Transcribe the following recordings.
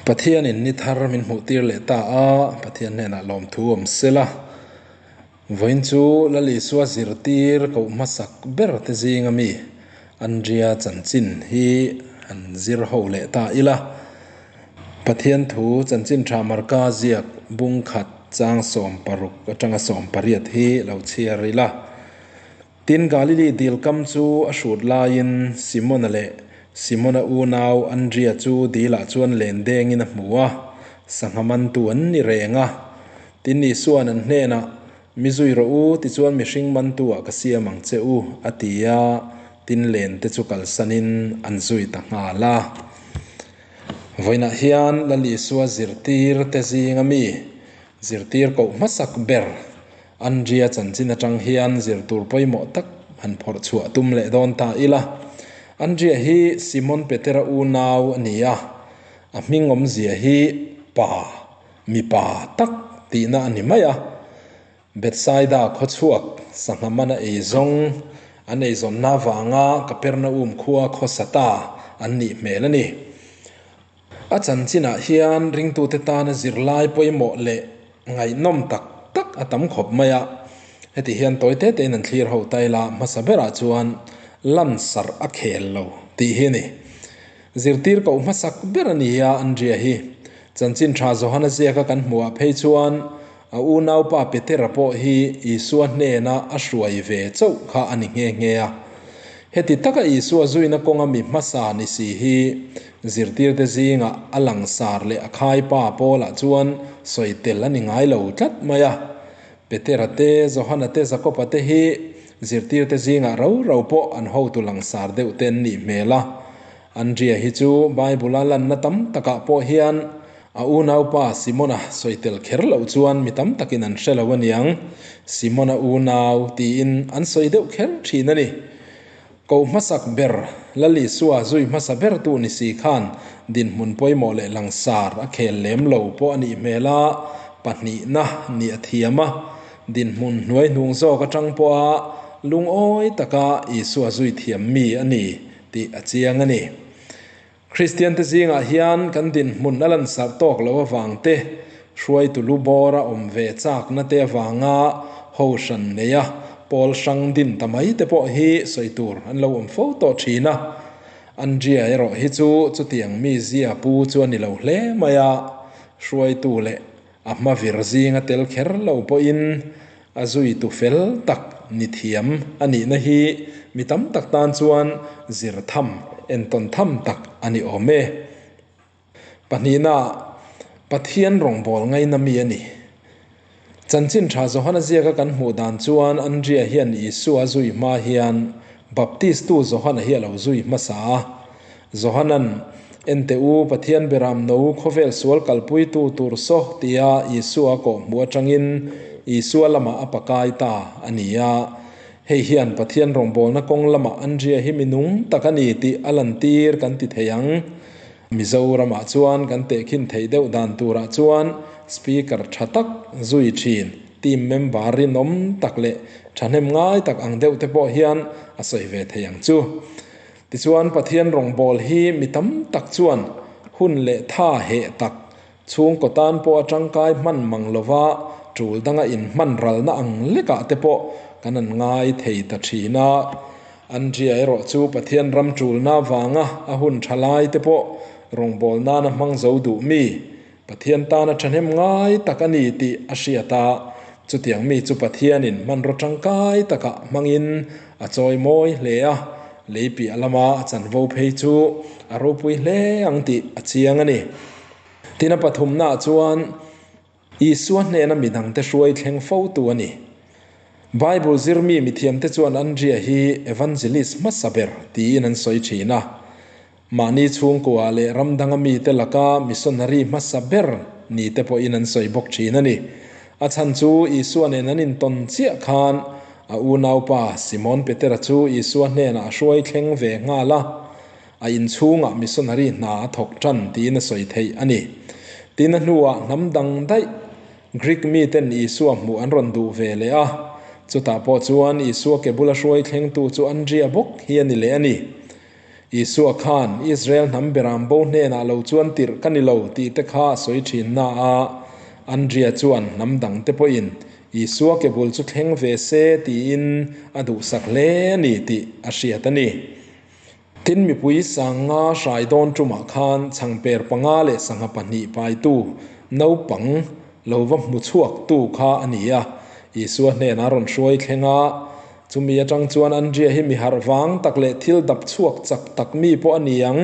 Pathianin ni thar min hmuhtir leh ta a, Pathian hnenah lawmthu awm sela. Vawiin chu Lal Isua zirtir koh hmasak ber te zinga mi Andria chanchin hi han zir ho leh ta ila. Pathian thu chanchin tha Marka ziak bung khat chang 16 atanga 18 hi lo chhiar ila. Tin, Galili dil kam chu a hrut laiin Simona leh Simona unau Andria chu dilah chuan len dengin a hmu a, sangha mantu an ni reng a. Tin, Isua'n an hnenah, Mi zui rawh u, tichuan mihring mantu-ah ka siam ang che u, a ti a, tin len te chu kalsanin an zui ta nghal a. Vawiinah hian Lal Isua zirtir te zinga mi zirtir koh hmasak ber Andria chanchin atang hian zir tur pawimawh tak han phawrh chhuah tum leh dawn ta ila. Andria hi Simon Petera unau a ni a, a hming awmzia hi pa, mipa tak tihna a ni mai a. Bethsaida khawchhuak sangha mana ei zawng an eizawnna avanga Kapernaum khua khawsa ta an nih hmel a ni. A chanchinah hian ringtute tana zirlai pawimawh leh ngaihnawm tak tak a tam khawp mai a. Heti hian tawi te tein an thlir ho ta ila, hmasa berah chuan lansarh a khel lo tih hi a ni. Zirtir koh hmasak ber a ni a, Andria hi. Chanchin tha Johana ziaka kan hmuhah phei chuan a unaupa Petera pawh hi Isua hnena a hruai ve chauh kha a ni nghe nghe a. Heti taka Isua zuina kawnga mi hmasa ni si hi zirtirte zingah a langsar leh a khaipa Paula chuan sawi tel a ni ngai lo tlat mai a. Petera te, Johana te, Jakoba te hi zirtirte zingah rau rau pawh an hotu langsar deuh te an nih hmel a. Andria hi chu Bible-a lanna tam takah pawh hian a unaupa Simona sawi tel kher loh chuan mi tam takin an hre lo aniang, Simona unau tiin an sawi deuh kher thin a ni. Koh hmasak ber, Lal Isua zui hmasa bertu ni si khan dinhmun pawimawh leh langsar a khel lem lo pawh a nih hmel a, pahnihna nih a thiam a, dinhmun hnuai hnung zawk atang pawha lungawi taka Isua zui thiam mi a ni tih a chiang a ni. Kristiante zingah hian kan dinhmun a lansarh tawk loh avang te, hruaitu lu bawra awm ve chakna te avanga ho hran neia pawl hrang din ta mai te pawh hi sawi tur an lo awm fo tawh thin a. Andria erawh hi chu chutiang mi zia pu chu a ni lo hle mai a, hruaitu leh a hma vir zinga tel kher lo pawhin a zuitu fel tak ni thiam a nihna hi mi tam tak tan chuan zir tham, entawn tham tak a ni awm e. Pahnihna, Pathian rawngbâwl ngaina mi a ni. Chanchin tha Johana ziaka kan hmuh dan chuan Andria hian Isua a zui hma hian Baptistu Johana hi a lo zui hmasa a. Johanan, Ente u, Pathian beram no khawvel sual kalpuitu tur saw tia Isua kawh hmuh atangin Isua lamah a pakai ta a ni a. Hei hian Pathian rawngbawlna kawng lamah Andria hi mi nung tak a ni tih a lantir kan ti thei ang. Mizoramah chuan kan tehkhin theih deuh dan turah chuan Speaker tha tak zui thin, team member rinawm tak leh thahnem ngai tak ang deuh te pawh hian a sawi ve thei ang chu. Tichuan, Pathian rawngbâwl hi mi tam tak chuan hun leh tha heh tak, chhungkaw tan pawha tangkai hman mang lova tul danga inhman ralna ang lekah te pawh kan an ngai thei ta thin a. Andria erawh chu Pathian ram tulna avanga a hun tha lai te pawh rawngbâwl nana hmang zo duh mi, Pathian tana thahnem ngai tak a ni tih a hriat a, chutiang mi chu Pathianin hmanraw tangkai takah hmangin a chawi mawi hle a, lei piah lama a chanvo phei chu a ropui hle ang tih a chiang a ni. Tin, a pathumnaah chuan Isua hnena midangte hruai thleng fotu a ni. Bible zirmi mithiamte chuan Andria hi evangelist hmasa ber tiin an sawi thin a. Mahni chhungkua leh ram danga mite laka missionary hmasa ber ni te pawhin an sawi bawk thin a ni. A chhan chu Isua nen an intawn chiah khan a unaupa Simon Petera chu Isua hnenah a hruai thleng ve nghal a, a inchhungah missionary hna a thawk tan tiin a sawi theih a ni. Tin, a hnuah hnam dang daih Greek miten Isua hmuh an rawn duh ve leh a, chutah pawh chuan Isua ke bula hruai thlengtu chu Andria bawk hi a ni leh a ni. Isua khan Israel hnam beram bo hnenah lo chuan tirh ka ni lo tih te kha a sawi thin na a, Andria chuan hnam dang te pawhin Isua ke bul chu thleng ve se tiin a duhsak hle a ni tih a hriat a ni. Tin, mipui sanga hrai dawn tumah khan chhangper panga leh sangha pahnih paitu naupang lo va hmu chhuaktu kha a ni a, Isua hnenah a rawn hruai thleng a. Chumi atang chuan Andria hi mi harh vang tak leh thil dap chhuak chak tak mi pawh a ni ang.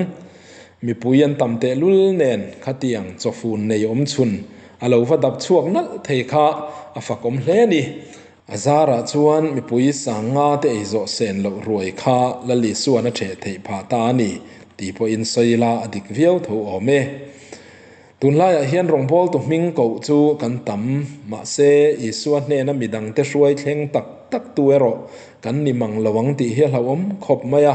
Mipui an tam tehlul nen khatiang chawfun nei awm chhun a lo va dap chhuak nalh thei kha a fakawm hle a ni. A zarah chuan mipui sanga te ei zawh sen loh ruai kha Lal Isuan a ṭheh theih phah ta a ni tih pawhin sawi ila a dik viau tho awm e. Tunlaiah hian rawngbawltu hming koh chu kan tam, mahse Isua hnena midangte hruai thleng tak tak tu erawh kan ni mang lo ang tih hi a hlauhawm khawp mai a.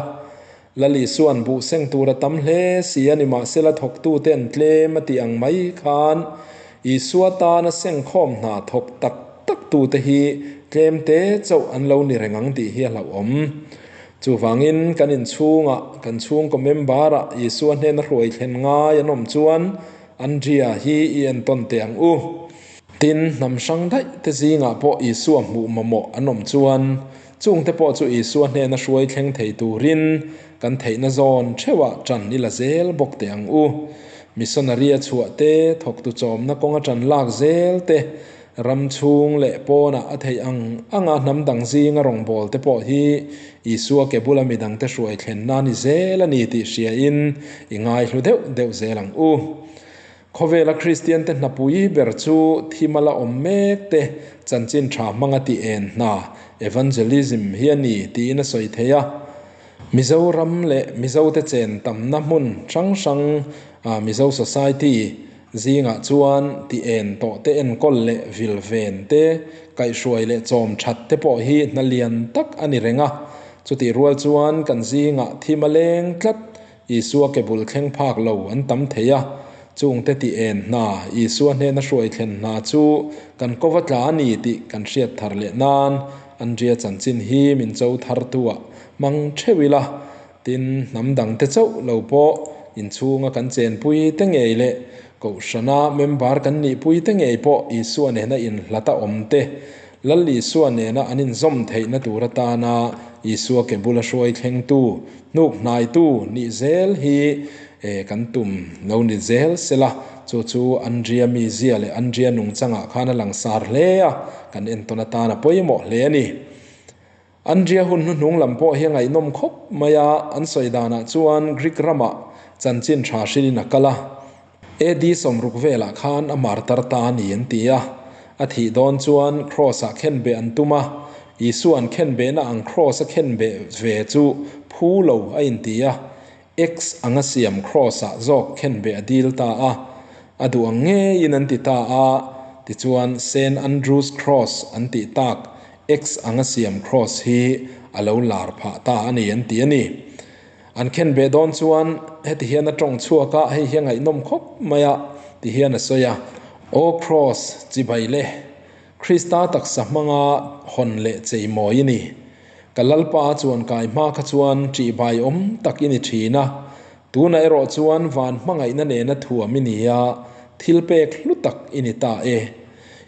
Lal Isua'n buh seng tur a tam hle si a ni, mahsela thawktute an tlem a tih ang mai khan Isua tana sengkhawm hna thawk tak tak tute hi tlemte chauh an lo ni reng ang tih hi a hlauhawm. Chuvangin kan inchhungah, kan chhungkaw member-ah Isua hnena hruai thlen ngai an awm chuan Andria hi i entawn teh ang u. Tin, hnam hrang daih te zingah pawh Isua hmuh mamawh an awm chuan chungte pawh chu Isua hnena hruai thleng thei turin kan theihna zawn theuhah ṭan i la zel bawk teh ang u. Missionary a chhuah te, thawktu chawmna kawnga ṭan lak zel te, Ram chhung leh pawnah a theih ang anga hnam dang zinga rawngbâwl te pawh hi Isua ke bula mi dangte hruai thlenna a ni zel a ni tih hriain i ngaihlu deuh deuh zel ang u. Khawvela Kristiante hnapui ber chu thim a la awm mek te chanchin tha hmanga tih en hna, evangelism, hi a ni tiin a sawi thei a. Mizoram leh Mizote chen tamna hmun hrang hrang Mizo Society Zingah chuan ti en tawh te enkawl leh vil ven te, kaihhruai leh chawm that te pawh hi hna lian tak a ni reng a. Chutih rual chuan kan zingah thim a leng tlat, Isua ke bul thleng phak lo an tam thei a. Chungte ti en hna, Isua hnena hruai thlen hna chu kan kova tla a ni tih kan hriat thar leh nan Andria chanchin hi min cho thartu-ah hmang theuh ila. Tin, hnam dangte chauh lo pawh inchhunga kan chenpui te ngei leh Kohhrana member kan nihpui te ngei pawh Isua nena inhlat a awm te, Lal Isua nena an inzawm theihna tur atana Isua ke bula hruai thlengtu, hnuk hnaitu nih zel hi kan tum lo ni zel sela, chu chu Andria mizia leh Andria nungchangah khan a langsar hle a, kan entawn atana pawimawh hle a ni. Andria hun hnuhnung lam pawh hi a ngaihnawm khawp mai a, an sawi danah chuan Greek ramah chanchin tha hrilhin a kal a. AD 60 velah khan a martar ta a ni an ti a. A thih dawn chuan Cross-ah khenbeh an tum a, Isua an khenbehna ang Cross-a khenbeh ve chu phu lo a inti a, X anga siam Cross-ah zawk khenbeh a dil ta a, a duh ang ngeiin an ti ta a, tichuan Saint Andrew's Cross an tih tak X anga siam Cross hi a lo lar phah ta a ni an ti a ni. An khenbeh dawn chuan heti hian a tawng chhuak a, hei hi a ngaihnawm khawp mai a, ti hian a sawi a, Aw Cross, chibai le, Krista taksa hmanga hawn leh cheimawi i ni. Ka Lalpa chuan kai hma kha chuan ṭihbai awm tak i ni ṭhin a, tunah erawh chuan van hmangaihna nena thuam i ni a, thil pek hlu tak i ni ta e.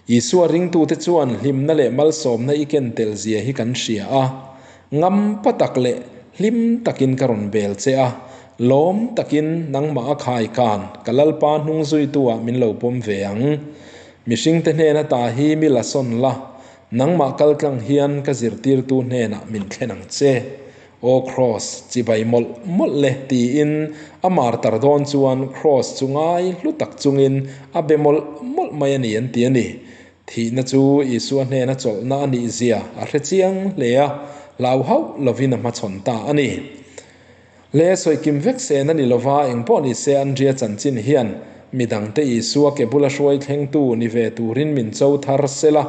Isua ringtute chuan hlimna leh malsawmna i ken tel zia hi kan hria a, ngam pa tak leh hlim takin ka rawn bel che a, lawm takin nangmah a khai kan ka Lalpa hnung zuitu-ah min lo pawm ve ang. Mihringte hnena ta hi mi la sawn la, nangmah kal tlang hian ka zirtirtu hnenah min thlen ang che. Aw Kraws, chibai mawlh mawlh le, tiin a martar dawn chuan Kraws chu ngai hlu tak chungin a be mawlh mawlh mai a ni an ti a ni. Thihna chu Isua hnena chawlhna a nih zia a hre chiang hle a, hlau hauh lovin a hmachhawn ta a ni. Le sawi kim vek sen a ni lova, engpawh ni se Andria chanchin hian midangte Isua ke bula hruai thlengtu ni ve turin min cho thar sela,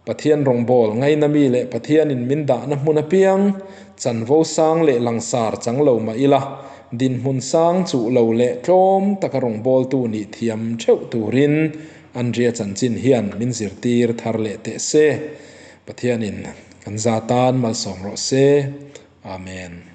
Pathian rawngbâwl ngaina mi leh Pathianin min dahna hmun apiang, chanvo sâng leh langsâr chang lo mah ila, dinhmun sâng chuh lo leh tlâwm taka rawngbâwltu nih thiam theuh turin Andria chanchin hian min zirtîr thar leh teh se. Pathianin kan za tân malsâwm rawh se. Amen.